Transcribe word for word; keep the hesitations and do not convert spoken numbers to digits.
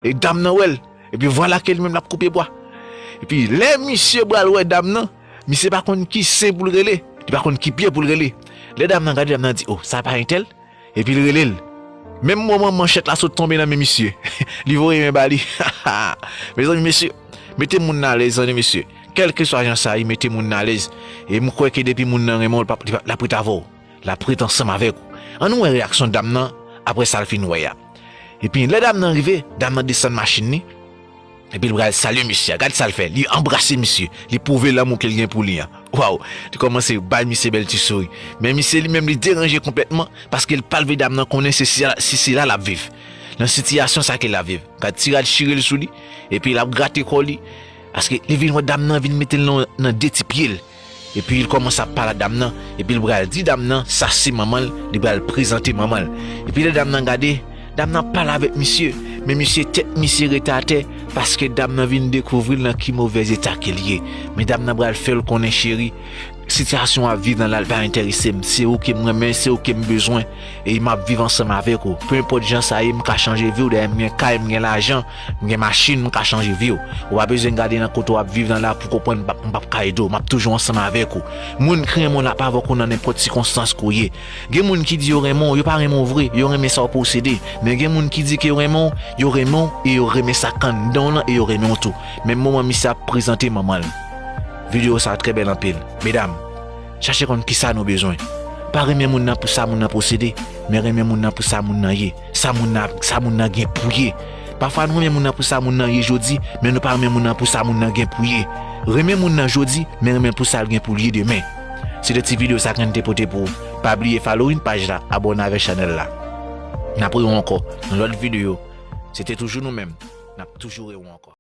E dam nan wè l. Epi vwala ke li menm l ap koupe bwa. Epi lè misye pral wè dam nan, misye pa konn ki sen pou l rele. Li pa konn ki pye pou l rele. Lè dam nan gade, dam nan di, "O, sa pa entèl?" Epi l rele l. Menm moman manchèt la sot tonbe nan men misye. Li voye men ba li. Mezanmi, mesye, mete moun nan alèz, tande mesye. Kèlkeswa jan sa ye, mete moun nan alèz. E m kwè ke depi moun nan renmen w, l p ap, li p ap, l ap ret avè w. L ap ret ansanm avèk ou. Ann nou wè reyaksyon dam nan apre sa l fin wè a. Epi lè dam nan rive, dam nan desann machin li. Epi l pral salye misye a. Gad sa l fè. Li anbrase misye. Li pwouve lanmou ke l gen pou li an. Waw! Li kòmanse bay misye bèl ti souri. Men misye li menm li deranje konplètman paske l pa vle dam nan konnen se sila, se sila l ap viv. Nan sitiyasyon sa ke l ap viv. Gad ti rad chire l sou li. Epi l ap grate kò li. Paske li vin wè dam nan vin mete l nan, nan de ti pye l. Epi l kòmanse ap pale a dam nan. Epi l pral di dam nan sa se manman l, li pral prezante manman l. Epi lè dam nan gade, dam nan ap pale avèk misye. Men misye, tèt misye rete atè paske dam nan vin dekouvri l nan ki movèz eta ke l ye. Men dam nan pral fè l konnen, cheri, sitiyasyon w ap viv nan la, l pa enterese m. Se ou ke m renmen, se ou ke m bezwen. E m ap viv ansanm avèk ou. Pe enpòt jan sa ye, m ka chanje vi w. Dayè m gen kay, m gen lajan, m gen machin, m ka chanje vi w. Ou pa bezwen gade nan kote w ap viv nan la pou konprann m p ap, m p ap ka ede w. M ap toujou ansanm avèk ou. Moun ki renmen w la pa avèk ou nan nenpòt sikonstans ke w ye. Gen moun ki di yo renmen w, yo pa renmen w vre, yo renmen sa w posede. Men gen moun ki di ke yo renmen w, yo renmen w e yo renmen sa k anndan w lan e yo renmen w tou. Menm moman misye ap prezante manman l. Videyo sa a trè bèl anpil. Medam, chache konn kisa nou bezwen. Pa renmen moun nan pou sa moun nan posede, men renmen moun nan pou sa moun nan ye. Sa moun nan, sa moun nan gen pou ye. Pafwa nou renmen moun nan pou sa moun nan ye jodi, men nou pa renmen moun nan pou sa moun nan gen pou ye. Renmen moun nan jodi, men renmen pou sa l gen pou l ye demen. Se de ti videyo sa ke n te pote pou ou. Pa bliye following paj la, abòne avèk chanèl la. N ap rewè ankò nan lòt videyo. Se te toujou nou menm. N ap toujou rewè ankò.